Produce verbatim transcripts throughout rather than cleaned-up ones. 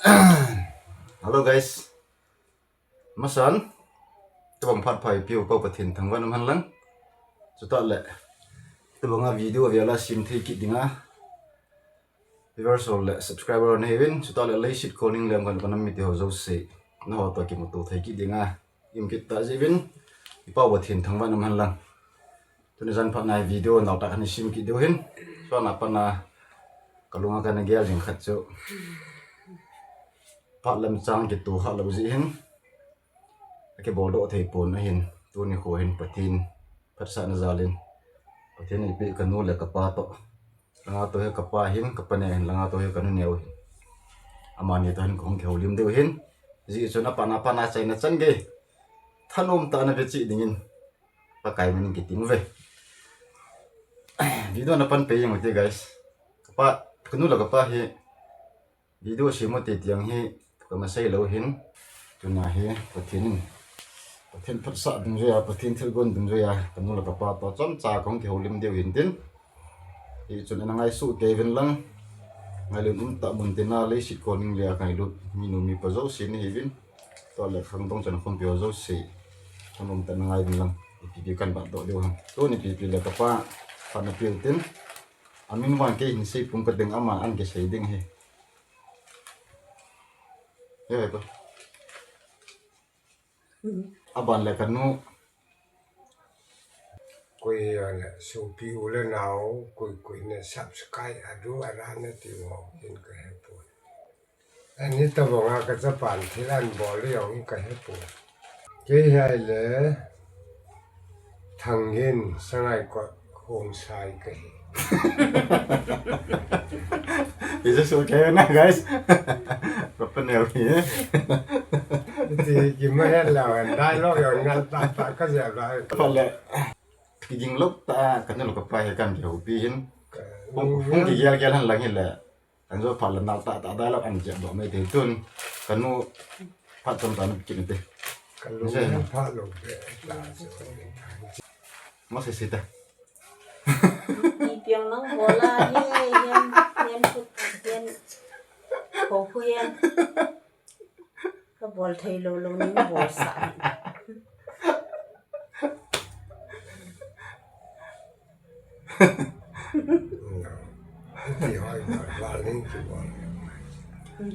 Hello guys. Masan. Tubang phat phai piu pa Pathen thangvah in um hen lang. Chutah le, tubanga video avel a sem thei kit dinga, viewers ho le subscriber ho nahiuvin, chutah le leiset koning lem kan kanam mite ho jouse, naho toh kimuto thei kit dinga, i um kit tah jeh uvin, i Pa Pathen thangvah in um hen lang. Tuni jan phat na video nau tah khat hin sem kit diu hin. Chua pat na kalunga kana gel jing khat chu, phat lam chang kitoh kha lou jeh hin, akibol doh thei pon ahin, tuni kho hin Pathen phatsahna jal in, Pathen in eipeh kanu le kapa toh, langa toh hi kapa hin, kapa neo hin, langa toh hi kanu neo hin, amani toh hin kahung kihoulim diu hin. Hijeh chun apat na pat na achaina chan gei thanom tah in ave cheh dingin Pakai min in kitem uve. Video na pan pei jeng ute guys. Kapa, kanu le kapa hi video sem ute tiang hi kamasei lou hin. Tuna hi Pathen in, Pathen phatsah dungjuia, Pathen thilgon dungjuia kanu le kapa toh chomcha kahung kihoulim diu hin tin. Hichun ana ngaisuh kei uvin lang, ngailut umtah mun tina leiset koning le a ngailut minu mipa jouse nahiuvin, chutah le khangdong chan khompi ho jouse, thanom tah in ana ngai uvin lang, ipi ipi kahin bat doh diu ham. Tuni ipi ipi le kapa phat na piu tin, amin vang kei hin sei pum kading, aman ana kisei ding ahi. Aban le kanu. Koi le sopi u le nao, koi koi na subscribe adu ara nati ho hin kahepoi. Ani tobanga ka Japan thil ahin bol le jong hin kahepoi. Kei hi ahile Thangin Sangaikot Khongsai kahi. Hichu soh kei na guys. Kapa neo hi. Iti kimahet lou hen, dialogue jong ngal tah tah kajep lai. Phat le, kiging lou tah a kanu le kapa hi kahin kihoupi hin. Hung, hung kigel gel hen lang hile, anjo phat le nal tah tah dialogue ana jep doh mai te tun. Kanu phat chomcha na pe kit ute. Kalung phat lou be ta chu. Masei sei ta. Ipi jong nang bol a hi, hian, hian put, hian, kho phu hian. Kabol thei lou lou ning bolsah.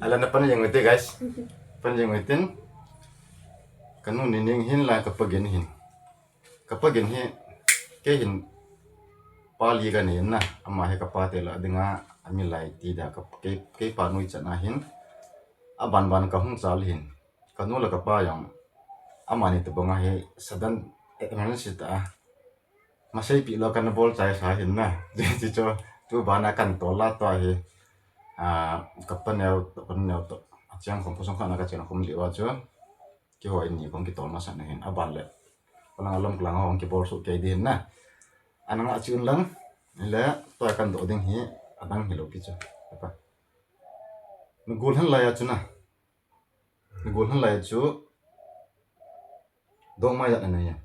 Ala na pan jeng ute guys. Pan jeng utin. Kanu ni ning hin la kapa gin hin. Kapa gin hi, kei hin pa li kanei na, ama hi kapa te lah dinga, amilai ti da, ka, kei, kei pa nuichat na hin, aban ban kahung chal hin, kanu le kapa jong, amani tobanga hi, sudden emergency tah a, maseipi lou kana bol chai sa hin na, hichu, tu bana kana tol a tua hi, a, kapa neo toh, kanu neo toh, acheng khom, khosung khat na kacheng khom lih uva chu, keiho in ni kong kitol masat na hin, aban le. Palang alom kalang hong kibol soh kei ding hin na. Ana ngah cheh un lang, le, tua kana doh ding hi, adang hilou pi chu. Apa. Na gol hen lai a chu na. Na gol hen lai a chu. Dongma jat ana nei a.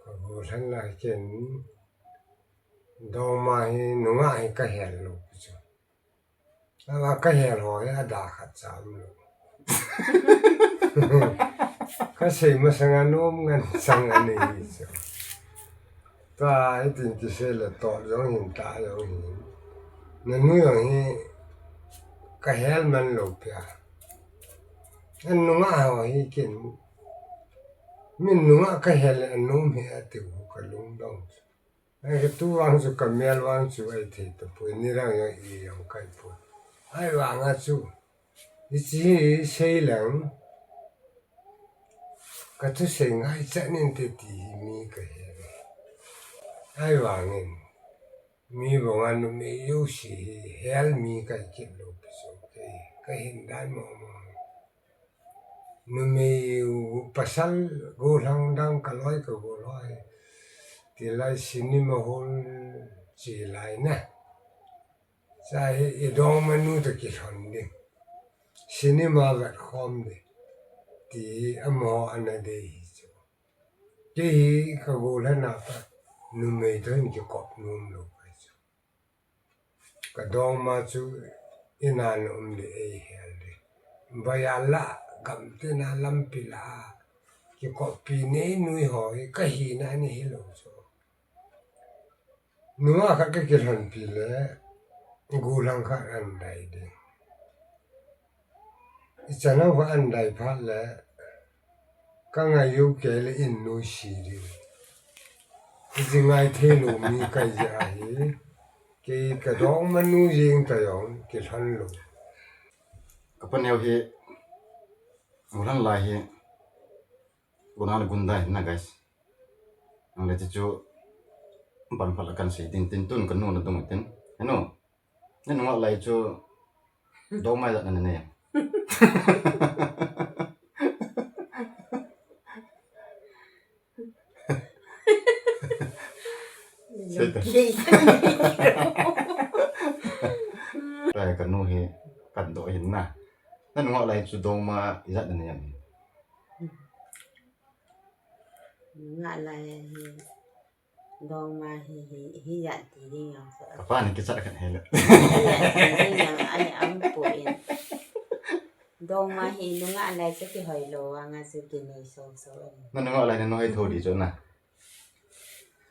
Ka gol hen lai ken. Dongma hi nungah hi kahel lou pi chu. Ama kahel ho hi ada khat cha um lou. Kasei masang a nom ngen chang ani hi chu. Tua hitin kisei le tol jong hin ta jong hin. Nanu jong hi kahel man lou pia. An nungah ho hi ken. Min nungah kahel le anom hi atiu kalungdong chu. Ai, ka tu vang chu ka mel vang chu ai thei tapoi, ni rang jong i jong kai poi. Ai vang a chu, i chi sei lang, ka thusei ngaichat nin te ti hi mi ka he. Ai vangin, mi banga numei jouse hi hel mi kai kit lou pi chu kei, ka hin dan mo mo. Numei u pasal gollhang dang ka loi ka gollhang. Tilai cinema hall chi lai na. Cha hi i dongmanu toh kilhon ding. Cinema vet khom ding. Ti amaho ana dei hi chu. Kei hi ka gollhang a pa numei toh hin kikop nom lou pai chu. Ka dongma chu ina na um ding eihel ding. Baya la, gamtina lampi la, kikoppi nei nui ho hi kahina ni hilou chu. Nungah khat kakilhonpi le, gulang khat ahin dai ding. Ichan ho khat ahin dai phat le, kangai u kei le in nuisi ding. Ijingai theilou mi kahi jeh ahi, kei kadongma nu jeng tah jong kilhon lou. Kapa neo hi, gulang lai hi, gulang le gunda hi na guys. Nang le chu, pan phat la kahin sei tin tin tun kanu nadung tin. Henu. Nanungah lai chu dongma ijat nanei em? Sei ta. Lai kanu hi kadoh hin na. Nanungah lai chu dongma ijat nanei em? Nungah lai hi dongma hi, hi, hijat ti ding jong chu. Kapa ni kichat khat hile. Hijat ti ding jong ahi, aum poi. Dongma hi nungah lai chu kihoi lou vanga chu kinei soso. Nanungah lai nana hoi thou ding chu na.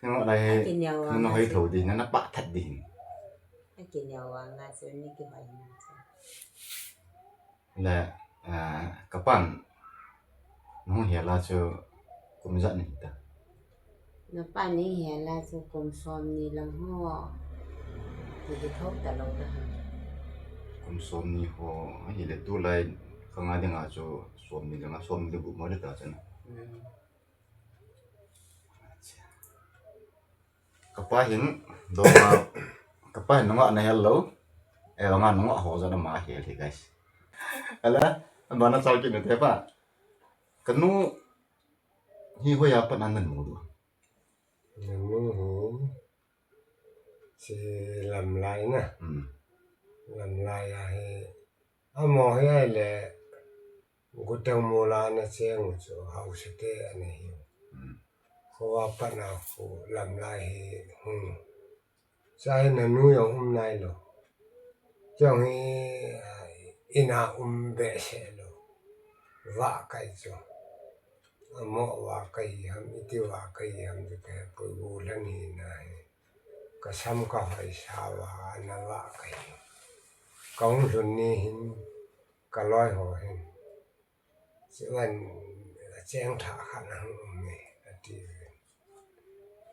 Nungah lai hi nana hoi thou ding, nana pah that ding. Akineo vanga chu ni kihoi na chu. Le, ah, kapan, nahung hel a chu kum ijat nahi ta? Napan nahung hel a chu kum somni lang ho, ti hi thou talou da. Kum somni ho, ahile tulai khanga dinga chu somni lang a, somni le gup mo le ta chu na. Hmm. Kapa hin, dongma, kapa hin nungah nahel lou. Eh, vanga nungah ho jong ama hel hi, guys. Ala, ama nachal kit nate pa. Kanu hi hoiya pat nana mu diu? Nanu hi, chi Lamlai na. Hmm. Lamlai a hi, amaho hi ahile, Guteng mol a ana cheng u chu haosa te ana hiu. Hmm. Kho a pat na khu Lamlai hi hung. Cha hi nanu jong um nailou. Keiho hi, ah, in a um behseh lou. Vah kahi chu. Amo vah kahi ham, iti vah kahi ham chu kahepoi, gulang hina hi. Kasam kahoisa uva, ana vah kahi. Kahung lhun ni hin, kaloi ho hin. Chuin, acheng thah khat ahung um e, ati.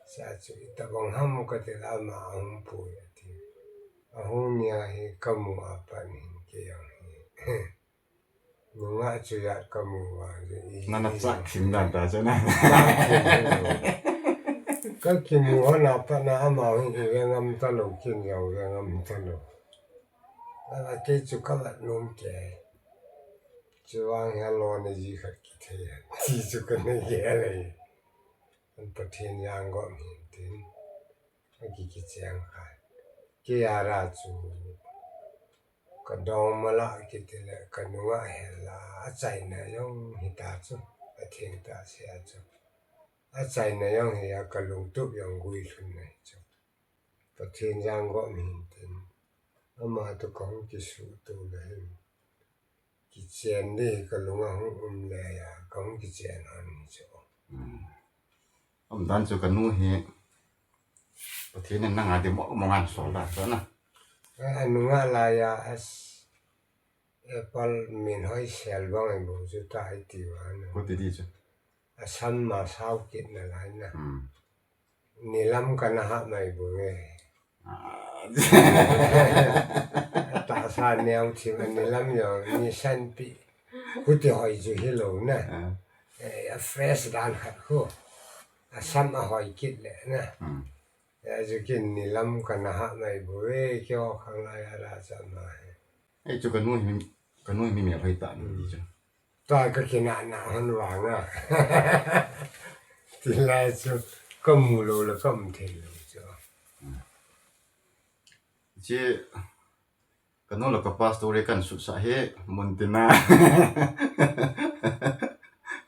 Cha chu itobang ham kati le ama ahung pui, ati. Ahung nia hi kamu a pat hin kei jong hi. Nungah chu ijat kamu uva, i, nana i, chah thim dan ta chu na. Chah thim dan. Kakimu hon a pat na amaho hin ive ngam talou, ken jong ve ngam talou. Ala kei chu kavet nom kei. Chuvang hi alona ji khat kithei. Ti chu kana gel e. Pathen jangop hin tin. Aki kicheng kha. Kei a ra chu. Kadongma la kiti le kanungah hel a. Achaina jong hita chu. Atheng tah se a chu. Achaina jong hi a kalungtup jong guilhun ahi chu. Pathen jangop hin tin. Ama toh kahung kisuhto le hin. Kichen ding hi kalung a hung um le a, kahung kichen hon hi chu. Hmm. Umdan chu kanu hi, Pathen in nanga ding mo, mo ngan sol da, chu na. A, anungah lai a, as, apple min hoi sel bang ahi bou chu ta ahi ti uva na. Khuti di chu. Asam ma sao kit nalai na. Hmm. Nilam kana hah mai bou e. Ah. Tahsa neo thim a nilam jong, nisan pi. Khuti hoi chu hilou na. Ah. Eh, a fresh dan khat khu. Asam ahoi kit le na. Hmm. Eh, achu kin nilam kana hah mai bou e, keiho khanglai a la cha ma he. Ei chu kanu hi, kanu hi mi mel hoi tah ni ti chu. Tua kakinah nah hon vang a. Tilai chu kamu lou le kaum thei lou chu. Chi kanu le kapa story kahin sutsah hi mun tina.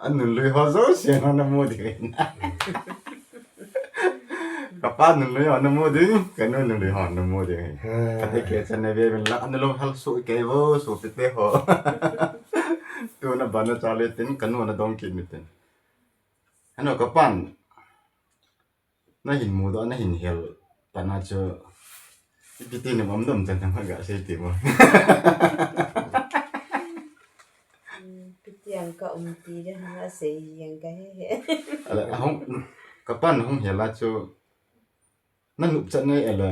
Anunlui ho jouse hon ana mu ding ahi na. Kapa nunglui ho namu ding, kanu nunglui ho namu ding. Kati kei chan na ve min la, ana long hal su kei vo, su pite ho. Tuna bana chale tin, kanu na dong kit ni tin. Hanu kapan. Na hin mudoh, na hin hel, pana chu. Ipi ti ni mam dom chan thang ga sei ti mo. Pitiang ka um ti de ha sei yang ka he he. Ala hong kapan hong hela chu. Na nup chan nei ala.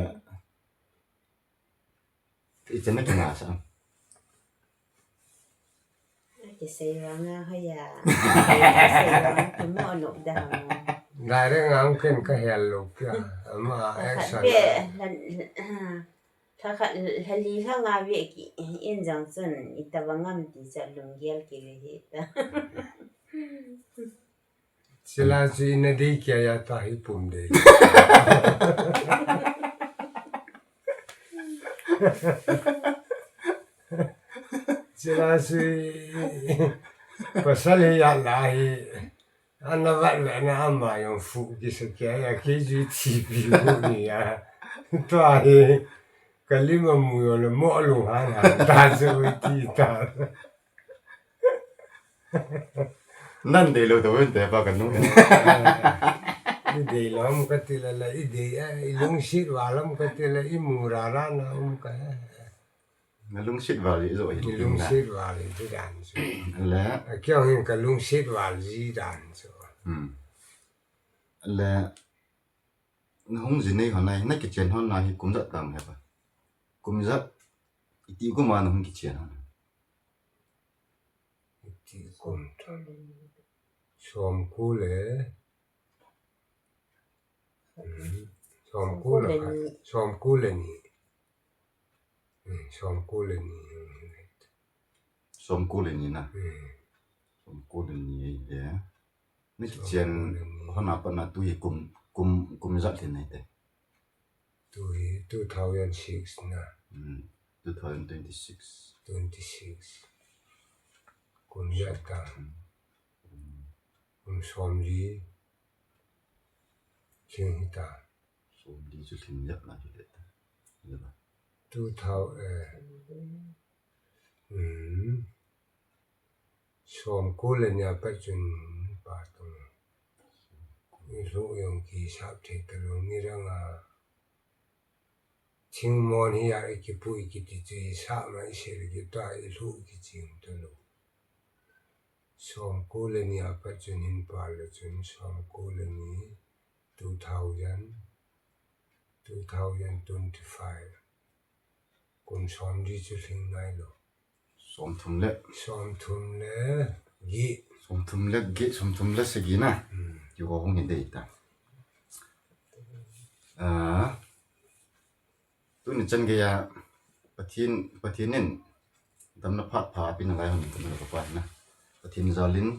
Ichen na kina sa. Kisei vang a hoya. Kisei vang kimo nuk da mo. Direct ngam ken ka hel lo kya. Ama action. Be lan ha. Tha khat lhali lha nga ve ki in jang chun itawang am ti cha lunggel ki ve hi ta. Sila chu ina dei kia ya ta hi pum dei. Sila chu pasal hi ya la hi. Ana vat ve na ama yong fu ki sa kia ya ki ju ti pi hu ni ya. Tua hi kalima mu yo le mo lu han han ta chu ti ta. Nan dei lo to wen te pa ka nu. I dei lo mu ka ti la la i dei a i lungsit va lo mu ka ti la i mu ra ra na um ka. Na lungsit va li zo i. I lungsit va li ti dan su. Le. A kiang hin ka lungsit va li dan su. Hmm. Le. Na hung ji nei ho nai na kichen ho na hi kum jat tam he pa. Kum jat iti kum a na hung kichen ho na. Iti kum ta. Som ku le. Hmm. Som ku le ni. Som ku le ni. Hmm, som ku le ni. Som ku le ni na. Hmm. Som ku le ni ai de. Na kichen ho na pa na tu hi kum kum kum jat le nei te. Tu hi two thousand six na. Hmm. Two thousand twenty-six. Twenty-six. Kum jat ta. Hmm. Kum som li. King hi ta. Som li chu king jat na hi le ta. Two thousand eh. Hmm. Som ku le ni a pa chun pa tu. Lu yong ki sap thei ta lu ni rang a. Thingmon hi a i kipu i kiti chu i sa ma i se le ki ta i lu i kiching ta lo. Som ku le ni a pa chun hin pa le chun som ku le ni two thousand, two thousand twenty-five. Kum som li chu hling nai lo. Som thum le. Som thum le gi. Som thum le gi, som thum le sagi na. Hmm. Ki ho hung hi dei ta. Ah. Tuni chan gei a Pathen, Pathen in damna phat pha pi na lai hon ka na ka pa na. Pathen jal in,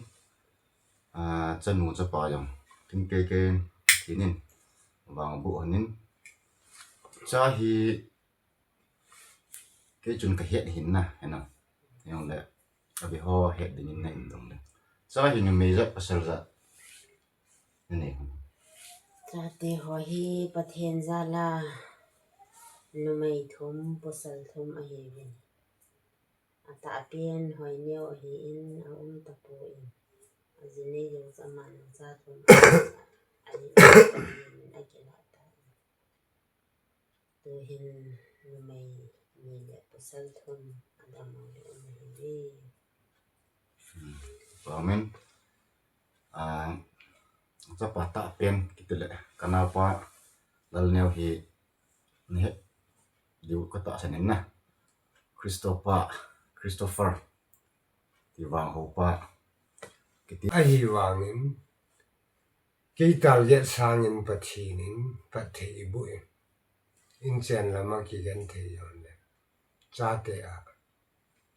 ah, chanu chapa jong. Tin kei kei Pathen in vang bu hon in. Cha hi Kei chun ka het hin na, hena. Jong le, abi ho het ding in na in dong le. Cha hi numei jat pasal jat. Nei hon. Chate ho hi Pathen jal a numei thum pasal thum ahi uvin. Atahpen Hoineo ahin aum tapon. Ajinei jong chu aman cha thum ahi, Pathen in akilah tai. Tuhin numei ni le pasal thum adammo le um ahi. Amen. Ah, chapa tahpen kiti le ka naopa Lalneo hi nahet diu ka tahsan in na. Christopher, Christopher. Ti vang hopa. Kiti. Ahivangin, kei target sangin Pathen in phatthei eiboh in. Inchen lama kigenthei jong le. Chate a.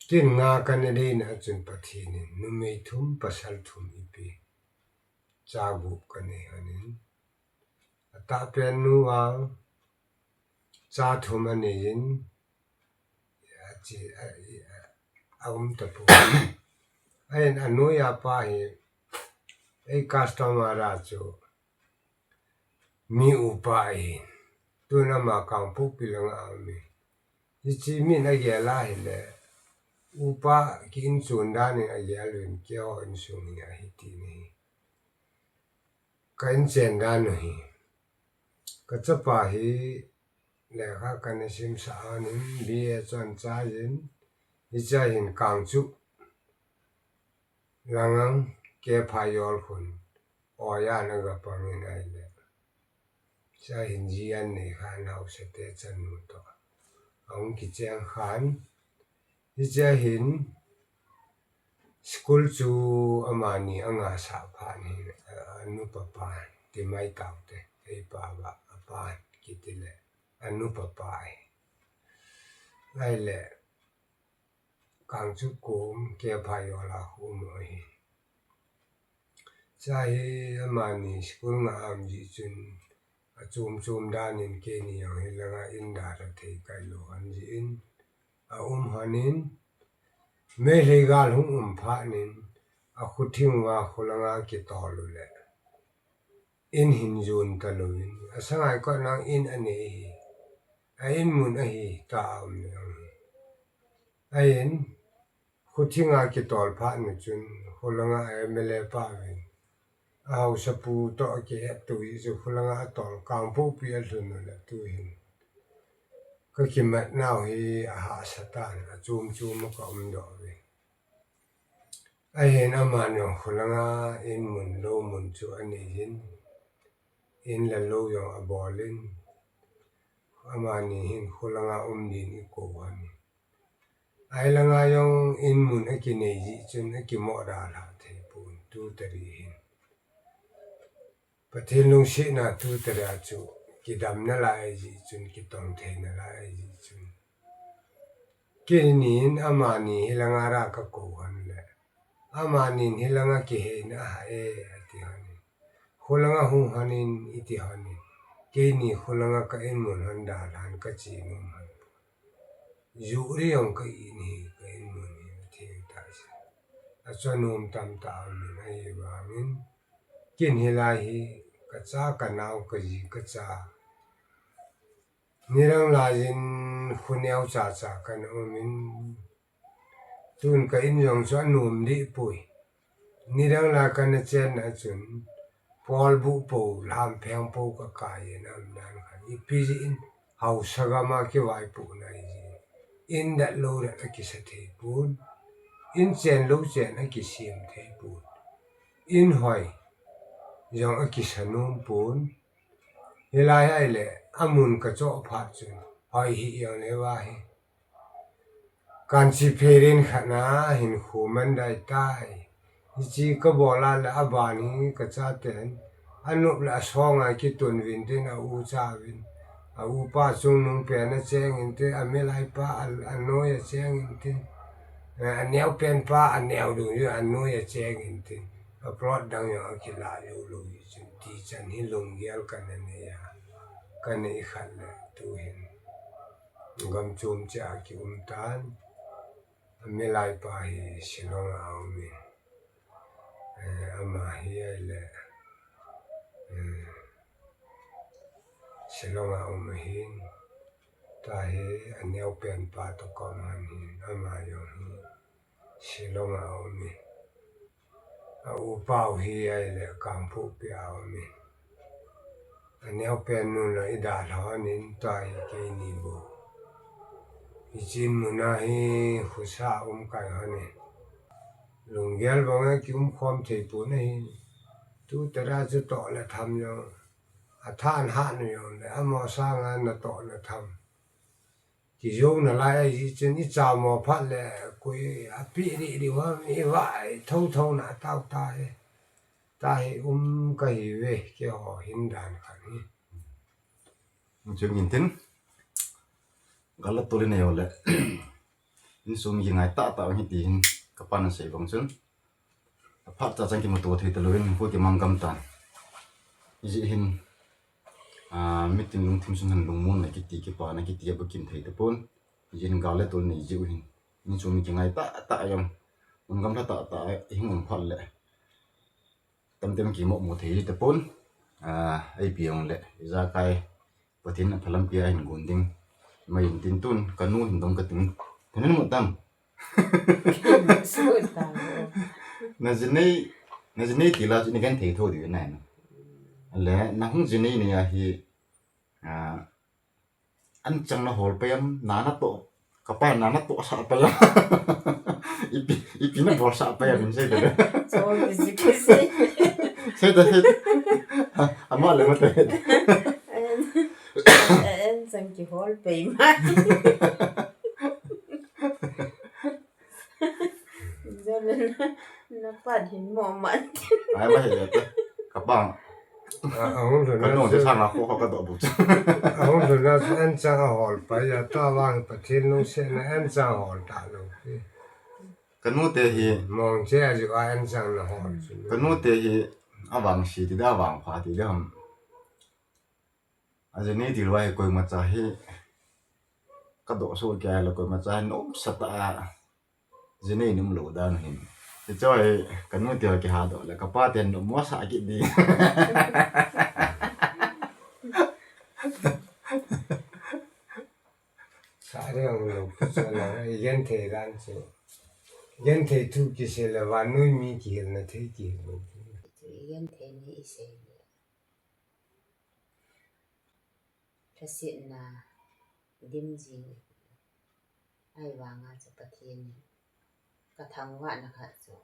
Kin nga kana deina chun Pathen in, numei thum, pasal thum eipe. Cha gup kanei hon in. Atahpen nu vang, cha thum anei in, achi, a, a, aum tapon. Ahin anoi apa hi, ei customer a chu, mi upa ahi. Tun ama Kangpokpi langa aum e. Hiche min agel a hile, upa ki inchon dan in agel uvin, keiho insung hi ahi tina ahi. Ka inchen dan u hi, ka chapa hi lekha kana simsah in B A chon chai in, hichea hin Kangchup langa Kephayol khun oiya ana gapang in ahile, hichea hin ji anei khan, haosa te chanu toh ahung kicheng khan, hichea hin school chu amani anga sah phat in, anu papa, Timai Taute, eipa va apa kiti le, anu papa ahi. Ahile, Kangchup kom Kephayol a khu um u ahi. Hichea hi amani school nga aum jeh chun, achom chom dan in keini jong hilanga in dalha thei kailou hon jeh in, aum hon in, Meitei gal hung um phat in, akhuthing uva khulanga kitol u le, in hin jon talou in, asang a ikot nang in anei ahi, a in mun ahi ta aum le ahi. Ahin, khuthing a kitol phat in chun, khulanga M L A pa uvin, ahaosapu toh akihet to jeh chun, khulanga atol, Kangpokpi alhun u le tuhin, ka kimat nau hi ahahsa tan, achom chom a ka umdoh uve. Ahin, aman jong khulanga in mun lou mun chu anei in, in le lou jong abol in, amani hin khulanga um din ikou hon in, ahilanga jong in mun akinei jeh chun akimoh dalha thei pon, tu tari hin. Pathen lungsetna tu tari a chu kidam nalai ahi jeh chun, kitong thei nalai ahi jeh chun, keinin amani hilanga ra kakou hon le, amanin hilanga kiheina aha e ati hon in, khulanga hung hon in iti hon in, keini khulanga ka in mun hon dalhan kache nom hon. Juh ding jong ka in hi, ka in mun hi atheng tah jeh. Achanom tamtah aum in, ahivangin, ken hilai hi kacha, kanao, kaji, kacha, nidang laiyin khu neocha cha kana um in, tun ka in jong chu anom deh poi. Nidang lai kana chenna chun, polbuh po, lhampheng po kakai in aum dan khan, ipi jeh in, haosa gam a kivaipohna ahi jeh in, in dat lou dat akisa thei pon, in chen lou chen akisem thei pon, in hoi jong akisa nom pon. Hilai ahile, amun kachoh phat chun, hoi hih jong le va hi, kanchi pherin khat na hinkho man dai tai. Hiche kabol a le aban hi kachaten, anop le asong a kitun uvin tin, a ucha uvin, a upa chungnung pen acheng intin, amilaipa a, anoi acheng intin, eh, aneopenpa aneo dungjui anoi acheng intin, a plot dang jong akilah jou lou jeh chun, tichan hi lunggel kana nei a, kanei khat le tuhin gam chom cheh a kium tan. Amilaipa hi Shillong a aum in, eh, ama hi ahile, eh, Shillong a um ahin, tua hi aneopenpa toh kaum hon in, ama jong hi Shillong a um in, a upa u hi ahile Kangpokpi a um in, aneopen nu la idalha hon in, tua hi keini bou, hiche in mun a hi khosa um kai hon in, lunggel banga kium khom thei pon ahi. Tu tara chu toh le tham jong, atha ahat u jongle, amaho sanga natoh natham kijou nalai ahi jeh chun, ichamo phat le koi apeh deh diu ham, ivai thotho na tao tahi. Tahi um kahiuve, keiho hin dan khat hi. Chun intin, gal le tol inei u le, insung mi kingai tahtah u hiti hin, kapan asei bang chun, aphat cha chan kimuto thei talouvin, hinkho kimang gam tan. Hijeh hin, ah, mitin lungthim sung hin lungmonna kiti, kipana kiti abukim thei tapon. Hijeh hin gal le tol nei jeh u hin, insung mi kingai tahtah jong, mun gamla tahtah a hung um phat le, tamtah in kimohmo thei tapon. Ah, ei pi jong le, ijakai, Pathen in aphalam pi a hin gon ding. Mai in tin tun, kanu hin dong kating. Thanin mu tam. Sut ta. Na jinei, na jinei ti la, ni kan thei tho di na na. Le, na hung jinei ni a hi, ah, Anchang na hol pai am, na na to. Kapa na na to sa pai am. Ipi, ipi na bol sa pai am, sei da. So, kisi, kisi. Sei da, sei da. Ama le ma te. Anchang kihol pai ma. Jole na, na pat hin mo man. Ai, ma he ya te. Kapa. Ahung lhun na chu. Kanu te sang a ko ka do bu. Ahung lhun na chu anchang ahol pai ya, tua vang Pathen lungsetna anchang hol ta lou. Kanu te hi. Mong che a ju a anchang na hol chu. Kanu te hi avangse ti da, avangpha ti da ham. Ajinei ti lou a hi koima cha hi. Ka do so kya lo koima cha hi nom sa ta a. Jinei nom lou dan hin. Ti choi, kanu te ho kiha do le, kapa te nom mo sa ki di. Sa re ang lo, sa la, i genthei dan chu. Genthei thu kisei le, vannoi mi kihilna thei kihil. I genthei ni i sei le. Lhasetna dim jing. Ahivanga chu Pathen in ka thangvahna khat chu,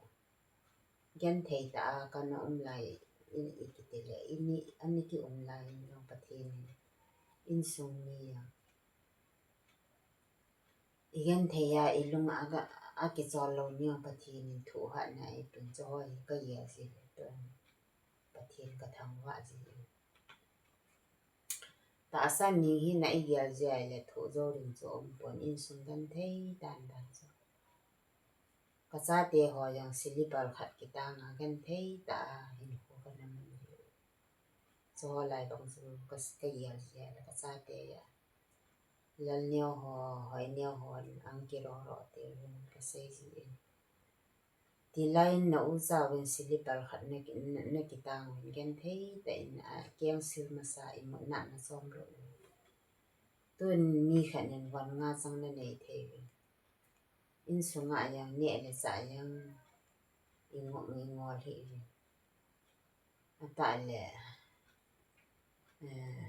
genthei tah a kana um lai in i kiti le, i ni, ani ki um lai in jong Pathen in insung mi a, i genthei a i lung a ga, a kichol lou ni jong Pathen in thohhatna eipeh in chu hoi ka gel jing le, tua Pathen ka thangvah jing. Tahsa mi hi na i gel jia le thoh jou ding chu um pon, insung genthei dan dan chu. Ka chate ho jong slipper khat kitang a genthei tah a hinkho kana man u. Chu ho lai bang chu ka, ka gel jia le ka chate a. Lal neo ho, hoi neo ho, ang kiro ro te rin ka sei ji in. Tilai in na u cha uvin slipper khat na ki, na, na kitang uvin genthei tah in a keng sil masa i mut na na chom ro. Tun mi khat in von nga chang na nei thei uvin. Insunga jong neh le chah jong i ngo, i ngol hi uvin. Atah le, eh,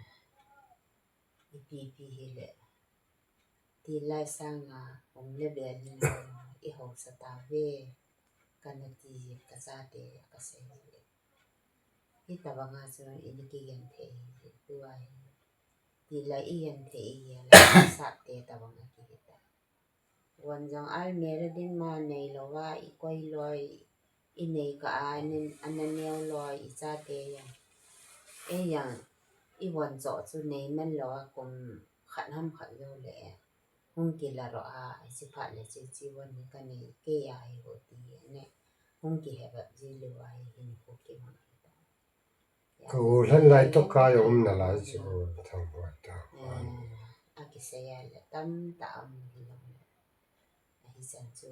ipi ipi hile, tilai sanga um le bel in i hausa tauve, kana ti jin ka chate a ka sei jin. Hitobanga chu i ni kigenthei jin tua hi. Tilai i genthei i gel a sate tobanga kihi ta. Von jong almirah ding ma nei lou a, i koi loi, i nei kah a, nin, ana neo loi, i chate jong. Ei jong, i von choh chu nei man lou a, kum khat ham khat jou le. Hung kila ro a, i chi phat le chi chi von ni ka nei, kei a hi ho ti ne. Hung kihe bep ji lou a, hinkho kimang hi ta. Ka u lhan lai toh ka jong um nalai chu, thangvah ta. Eh, a kisei a le tamtah um hi lou le. Ahi chan chu,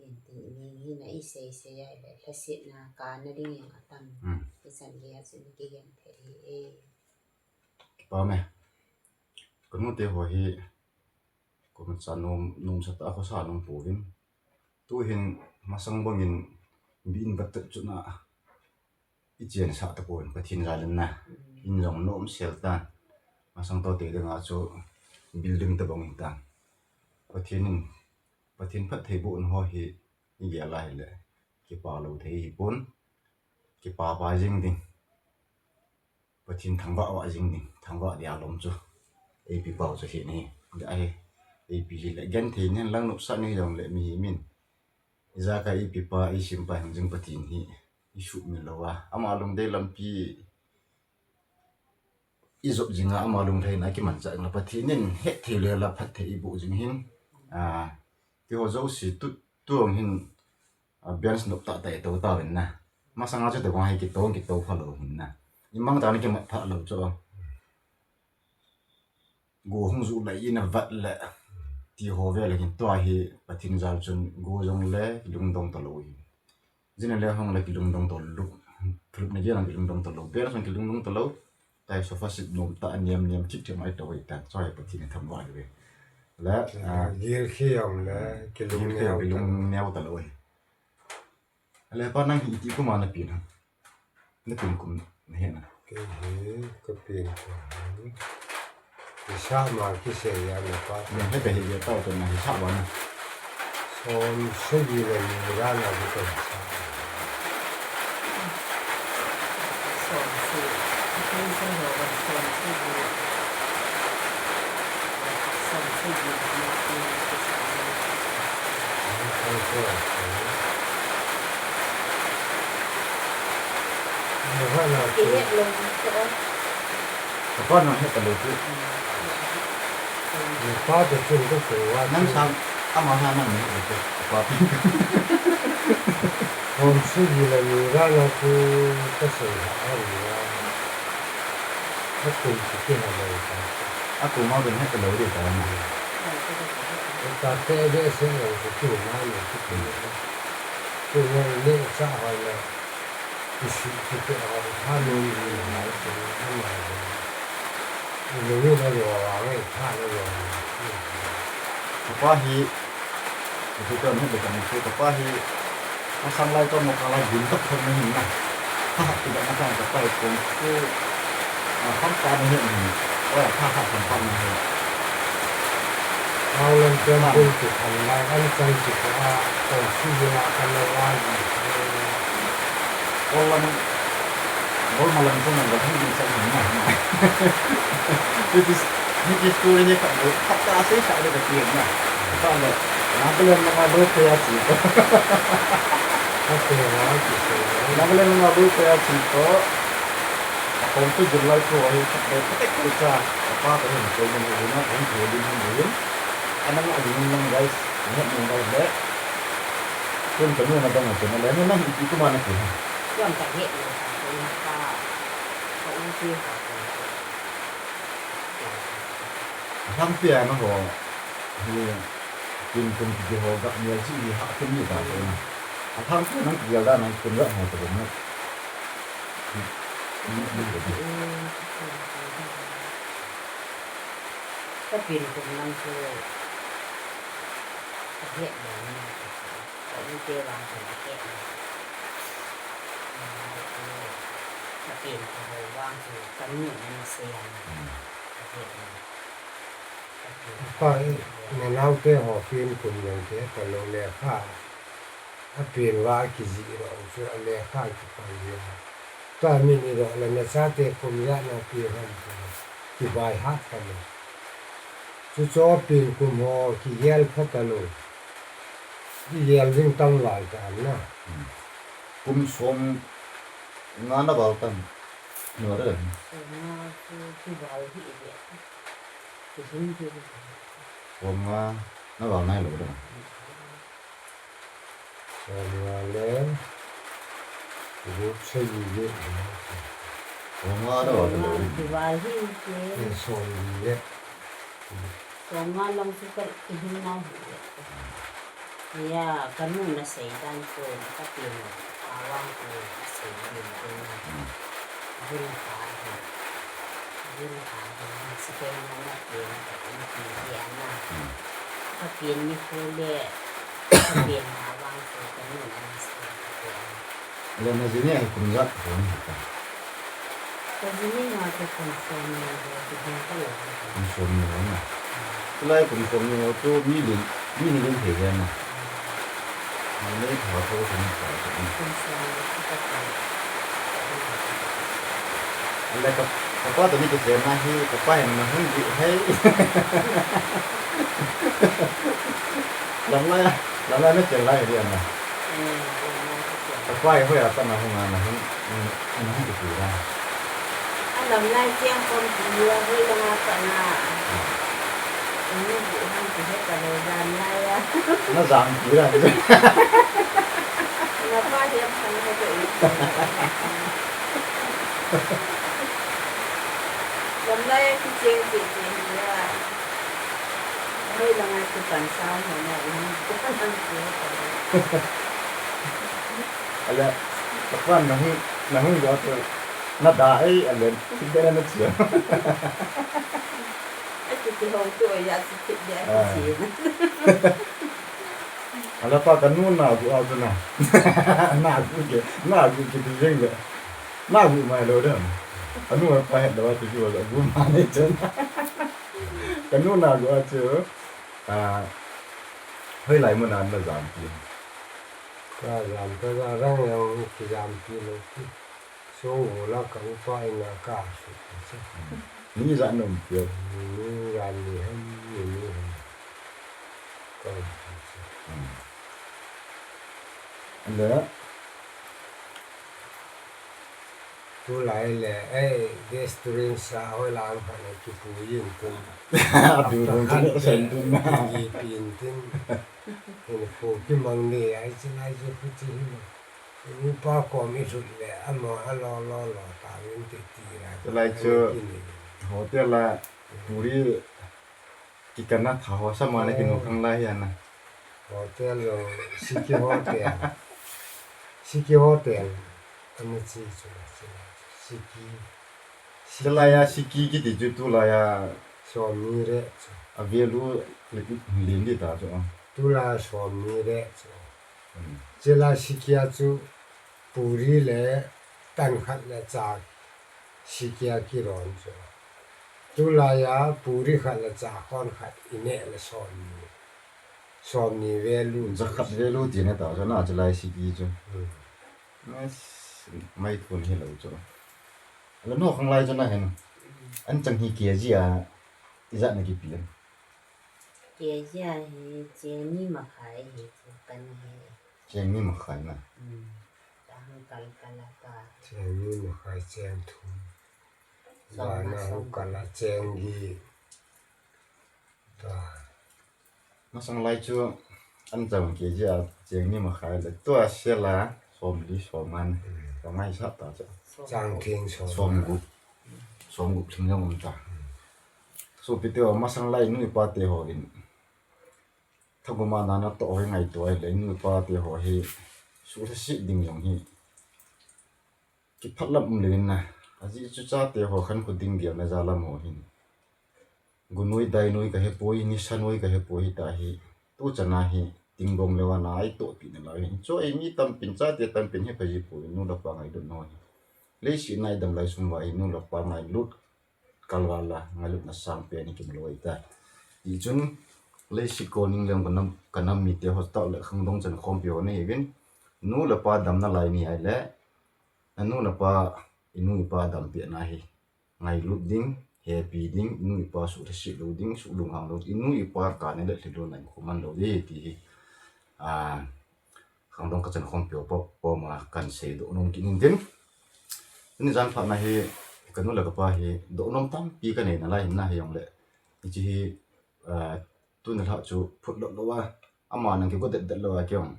in ti mi hi na i sei sei a le, lhasetna kana ding jong atam. Hmm. Hi chan gei a chu ni kigenthei hi e. Kipa me. Kanu te ho hi, koima cha nom, nom sa ta, khosa nom pouvin. Tuhin masang bangin bin bat chuna i chensah tapouvin Pathen jal in na. In jong nom sel tan. Masang to te dinga chu building tobang in tan. Pathen in, Pathen phattheibohna ho hi i gel a hile, kipa lou thei hi pon. Kipa pa jing ding. Pathen thangvah vah jing ding, thangvah dia lom chu. Ipi pau chu hi ni. Dia hi. Ipi hile, genthei nen lang nopsah ni jong le mihem in. Ijakai ipi pa, i simpa hing jing Pathen hi. I sumil lou a. Ama lungdei lampi. I jop jing a ama lunglhaina kimanchah jing le Pathen in hetthei le la phatthei i boh jing hin. Ah, ti ho jouse tu, tu jong hin, ah, balance nop tah tah i to tauvin na. Masanga chu tobang hi kito, kito pha lou hin na. I mang tah na kimat pha lou chu. Go hung ju lai in a vat le. Ti ho ve le hin tua hi Pathen jal chun go jong le lungdong ta lou hin. Jin le hung le kilungdong to lou. Thulhup na gel ang kilungdong talou. Pen sang kilungdong talou. Tai sofa seat nom ta niam niam chik chik mai tawai ta. Choi Pathen ni tham wa ve. La, ah, gel khi ang le kilung neo talou. Kilung neo talou. Ale pa nang hi iti kum a na pen ham? Na pen kum na he na. Kei hi ka pen kum. Isa ma kisei a na pa. Na he ka hi ya tau to na isa ba na. Som sagi le ni ra na bu to. Som sagi. Som sagi. Som sagi. Kapa na het talou pi. Kapa te chun ko ko wa. Nang sang ama ha nang ni ko kapa pi. Hom si gi la ni ra na ku ka se ha a ni ra. Ka kun ki ki ha lo ka. A ku ma ben het talou de ta na. Ka te de se lo ku ki na ni ki ki. Ku na ni sa ha na. Isi, isi, ah, hanu ni, ni, ni, ni, ni, ni, ni, ni, ni, ni, ni, ni, ni, ni. Kapa hi, isi to ni, isi to ni, kapa hi, masang lai to mo kala gin to khon ni na. Ha, ha, kita masang kapa hi kung fu, ah, ham pa ni ni. Oh, ha, ha, ham pa ni. Haulen temple ki khan lai an chang ki ko a, ko si ya kan la wa ni. Ko lam, ko ma lam ko ma lam ni sa ni na. It is, it is story ni ka, ka ta se sa de ka ti na. Ka le, na ko le na ma do ko ya si. Ko se wa ki se. Na ko le na ma do ko ya si ko. Ko tu July ko ai ka de ka te ko sa. Ka pa ko ni ko ni na ko ni ko ni. Anang a ding nang guys, nang nang guys le. Kun kanu na dang a chena le nang iti kum a na ki ha. Yam ka he lo ka ko na ka. Ka u ti ha ko. Thang pia na ho. Ni kin kum ki ho ga ni a chi ha kin ni ta ko na. Thang pia nang ki ga na kin ga ho to na. Ka pen kum nang chu ka het lo na, ka u te vang chu ka het lo. Ka pen kum ho vang chu ka nu na sei a na ka het lo. Ka pen kum. Pa, na nau te ho pen kum nang te ka lo le kha. A pen va kijih lo chu a lekha kipan jia. Tua min i lo le na chate kum ja na pen ham ti. Kivai hat ta lo. Chu cho pen kum ho kigel pha ta lo. Kigel ding tam lai ta na. Hmm. Kum som nga na val tam. No re. Som nga chu kival hi ve. Kihin hi. Som nga na val nai lo da. Som nga le gup sagi le. Som nga le gup sagi le. Som nga lang chu ka ihung nau hi le. Iya, ka nu na sei dan chu ka pen a vang chu ka sei le le. Jin ka hi. Jin ka hi. Sei na na pen ka pen le na. Ka pen ni ko le. Ka pen a vang chu ka nu na sei. Le na jini ai kum ja ko ni ka. Ka jini nga ka kum som ni ho ti hin ka lo. Kum som ni ho na. Tulai kum som ni ho tu mi lin, mi ni lin thei ja na. Ni lin tha tho sa ni ka. Kum som ni ka ka. Le ka, ka pa to ni ki se na hi, ka pa hin na hun di hei. Lam la ya. Lamlai na chel lai dia na. Ka pai hoi a ta na hung a na hung, na hung tu ra. A lamlai chiang kon tu ya hoi la na ta na. Ni bu hung tu he ta le dan lai ya. Na jang ti ra. Na pa dia san he ta i. Lamlai ya ki chiang ti ti ya. Hoi la ngai tu pan sao ho na in ko pan ang ko. Ala, ka pan na hi, Na hung jo tu. Na da ei a len. Ti de na chia. Ai ti ti hong tu ya si ti de ai ti si. Ala pa ka nu na gu a tu na. Na gu ke, na gu ke ti jeng de. Na gu mai lo de. Anu pa het lo ti ju gu ma ne chen. Ka nu na gu a chu. A, hoilai mun a na jam pi? Ka jam, ka jam, rang jam, ki jam pi lo ki. So, wo la ka upa ina ka su ki che. Ni ja nom pi? Ni ja ni hem, ni ni hem. Ka su ki che. Hmm. And then, Tulai le, eh, restaurant sa hoilang khat le kipu yin tin. Adu rong tin, sen tin. Ki pin tin. Hin pu ki mang ni, ai chin ai chin pu chi hin. Ni pa kom i lut le, amo a lo lo lo ta yin ti ti la. Tulai chu hotel la puri Ki kana tha ho sama na kinu khang lai hian a. Hotel lo, Siki Hotel. Siki Hotel. Ana chi chu la, chi la. Siki. Chulai a Siki kiti chu tulai a. Som ni re chu. A value le ki lin di ta chu. Tulai som ni re chu. Hmm. Chulai Siki a chu puri le tan khat le cha Siki a kiron chu. Tulai a puri khat le cha kon khat i neh le som ni. Som ni value. Za khat value ti na ta chu na chulai Siki chu. Hmm. Mas mai thun hi lo chu. Ala no khang lai chu na hin. An chang hi K G a i za na kipi. K G a hi cheng ni makhai hi chu kan hi. Cheng ni makhai na. Hmm. Chang kal kal a ta. Cheng ni makhai cheng thum. Song na song. Kal a cheng gi. Ta. Masang lai chu an chang K G a cheng ni makhai le tua sela som li som ngan. Hmm. Ka mai sa ta chu. Chang thing som. Som gup. Som gup thing jong um ta. Hmm. Sopite ho, masang lai nu le pa te ho in. Thaguma nana toh hoi ngaito ai le nu le pa te ho hi. Suhthase ding jong hi. Kiphat lam um levin na. Ajeh chu chate ho khankho ding gelna ja lam ho hin. Gunoi dainoi ka hepoi, nisa noi ka hepoi hita hi. Tu chana hi, tingbong leuva na ai tohpi nalai hin. Chu ei mi tampin, chate tampin hepha ji poi, nu le pa ngailut na hi. Leiset na i dam lai sung uva hi, nu le pa ngailut kalval a, ngailutna sangpen hi kimu lou ahi ta. Tichun, leiset kolning leng ka nam, ka nam mite ho tah le khangdong chankhompi ho nahiuvin. Nu le pa damna lai ni ahile, na nu le pa, i nu i pa dampehna hi ngailut ding, hepi ding, i nu i pa suhthase lou ding, suhlunghang lou, i nu i pa kani le thilou na in khoman lou ding ti hi. A, khangdong ka chankhompi ho po, po ma kan seidoh nom kit in tin. Tuni jan phatna hi, ka nu le ka pa hi, doh nom tampi ka nei nalai hin na hijongle. Hiche hi, a, tuni lhah chu phut lou lou a, ama nang kigo det det lou a kei jong.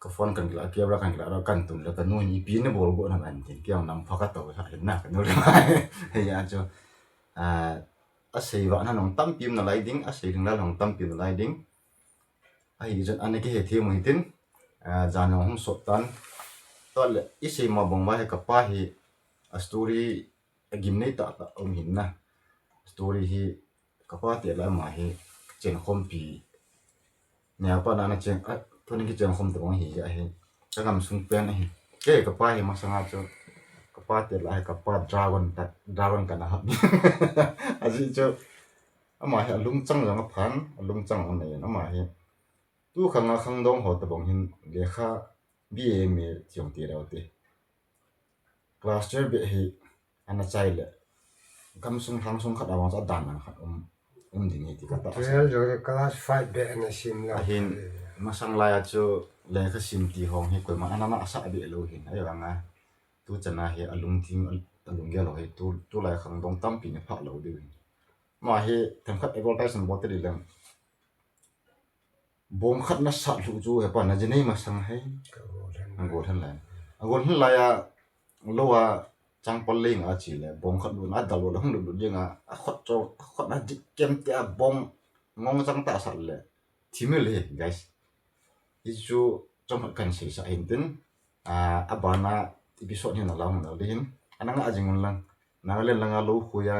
Ka phone kan kila, camera kan kila, kan tun le ka nu in ipi na bol go na kan tin, kei jong nam pha ka to lha hin na ka nu le. Hei a chu, a, a sei vahna jong tampi um nalai ding, a sei ding lai jong tampi um nalai ding. Ahi jan ana kihe thei mo hitin, a, jan jong hung sot tan. Tua le, i sei ma bang uva hi ka pa hi, a story, a gimnei tah tah um hin na. Story hi, ka pa te le ama hi, chenkhompi. Nia pa na na chen, a, tuni kichenkhom tabang hi, ahi. Ka gamsung pen ahi. Kei ka pa hi masanga chu, ka pa te le hi, ka pa dragon ta, dragon kana hap. Ajeh chu, ama hi alungchang jong aphan, alungchang jong anei, ama hi. Tu khanga khangdong ho tabang hin lekha B A M A chong ti lou te. Class twelve beh hi ana chai le. Gamsung lhangsung khat a vang chu adan lang khat um, um ding hi ti ka ta. Twelve jong class five beh ana sim lou. Ahin, masang lai a chu lekha sim ti hong hi koima ana na asa beh lou hin. Ahivanga tu chana hi alungthim, alunggel ho hi tu, tulai khangdong tampi na phah lou diu hin. Ama hi themkhat advertisement bol te di leng. Bong khat na sat lhuh chu hepa na ji nei masang hai. Ka gol hen. A gol hen lai. A gol hen lai a lou a changpal lei nga chi le bong khat lut na a dal lut le hung lut lut jeng a, a khut chu, a khut na dik kem te a bong ngong chang ta sat le. Thimil hi, guys. Hichu chomkhat kan seisah hin tin. A, abana episode hin alam na le hin. Ana nga jing un lang. Nagaland langa lou khuya.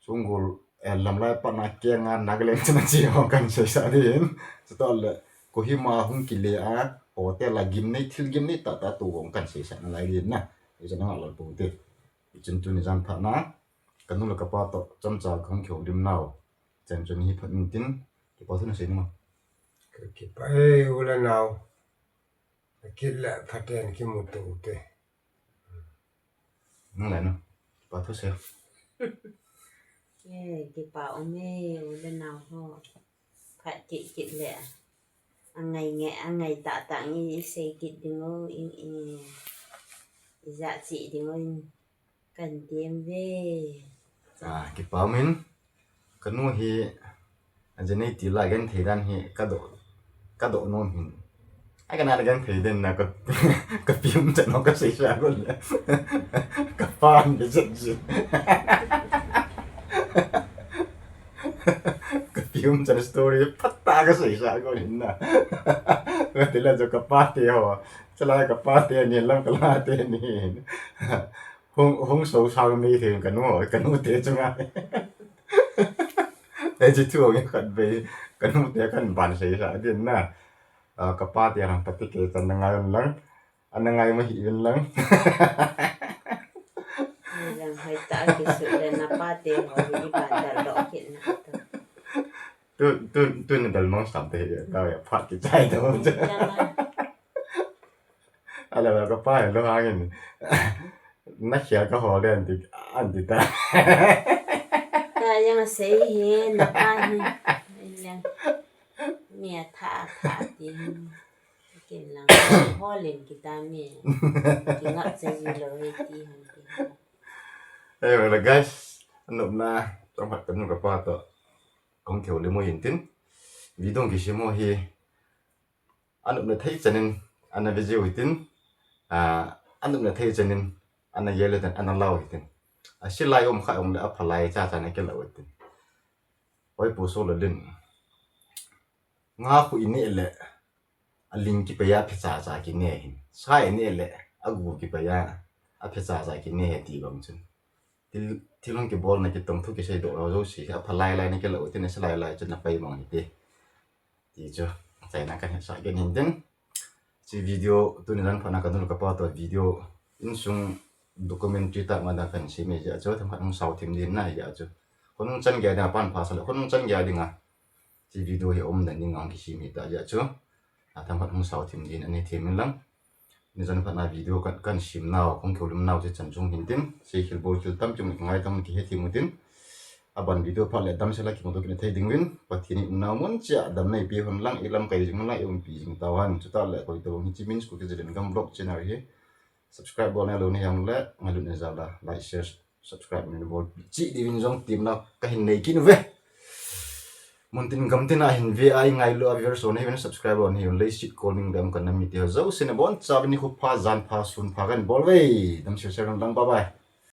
Sunggol, eh, lamlai pat na kenga Nagaland chana chi ho kan seisa din. Chutah le, Kohima hung kile a, hotel a gimnei, thil gimnei tah tah tou ho kan seisa nalai din na. Hichu nanga lal pou te. Hichun tuni jan phat na, kanu le kapa toh, chomcha kahung kihoulim nau. Chan chun hi phat in tin, kipa thu nasei ding mo? Ka kipa e, u le nau. Akit le phaten kimuto u te. Nang le no. Kipa thu sei. Eh, kipa um e, u le nau ho. Phat kit kit le. Angai nge, angai tah tah nge i sei kit ding o, i, i, i ja chi ding o, in kan tem ve. Ah, kipa um in. Kanu hi, ajenei ti la genthei dan hi, kadoh, kadoh nom hin. Ai kana genthei den na ka, ka pium chan ka seisa gon le. Kapa ni jet jet. Ka pium chan story phat tah ka seisa gon hin na. Ka ti la jo kapa te ho. Chala kapa te ni lam kala te ni. Hung, hung so sang mei thei kanu, kanu te chunga. Ei, chi thu nge khat vei, kanu te kan ban seisa din na. Ah, kapa te lang pati ke chan na ngai un lang. Ana ngai ma hi un lang. Lang hoi ta ki su le na pa te ho ni ban da lo ki na to. Tu, tu, tu ni dal mang sam te ta ya phat ki chai to. Ni ka na. Ala la kapa lo hangin. Na khia ka ho le anti, anti ta. Ta yang sei hi, na pa hi. Yang. Ni a tha, tha ti. Kin lang. Ho len kita mi. Ki ngap sa ji lo he ti han ti. Hey, well, guys. Anop na. Tong hat kanu kapa toh. Kong keu le mo hin tin. Video kisimo hi. Anop na thei chanin. Ana video hitin. Ah, anop na thei chanin. Ana yele tan. Ana lau hitin. Asilai um kha um le aphalai cha cha na ke lau hitin. Oi pu so le din. Nga khu i ne le, a ling kipei a phe cha cha ki ne hin. Sa i ne le, a gu kipei a, a phe cha cha ki ne he ti bang chun. Thil, thil hung kibol na kitong thu kisei doh ho jouse, a pha lai lai na kilo, tin a sa lai lai chun na pai bang hi te. Ti chu, chai na kan he sa gen hin tin. Chi video, tuni jan phat na kanu le kapa toh video, insung documentary tah ma dan kan sei me jeh chu, themkhat hung sao thim din na jeh chu. Khonung chan gei ding a pan pha sa le, khonung chan gei ding a. Chi video hi um dan ding a hung kisem hi ta jeh chu. A themkhat hung sao thim din a nei thim in lang. Ni jan phat na video kan, kan sem nau, kong keu lim nau chi chan chung hin tin. Sei khel bol khel tam chung ngai tam ki he thim u tin. Aban video phat le damsel a kimuto kit na thei ding uvin, Pathen in umnau mun cheh a damna eipe hon lang, i lamkai jing hon lang, i umpi jing tau hen. Chutah le koi tobang hiche Min School Kijilen Gam Vlog channel hi subscribe bol na lou nahi jongle, ngailut na jal a like, share, subscribe min bol cheh diuvin jong temna kahin nei kit uve. Mun tin gam tin a hin ve a i ngailu a viewers ho nahiuvin, subscribe ho nahiuvin, leiset kol ning dam ka nam mite ho jouse nabonchauvin nikho pha, jan pha, sun pha kahin bol uve. Damsel sel hen lang, bye bye.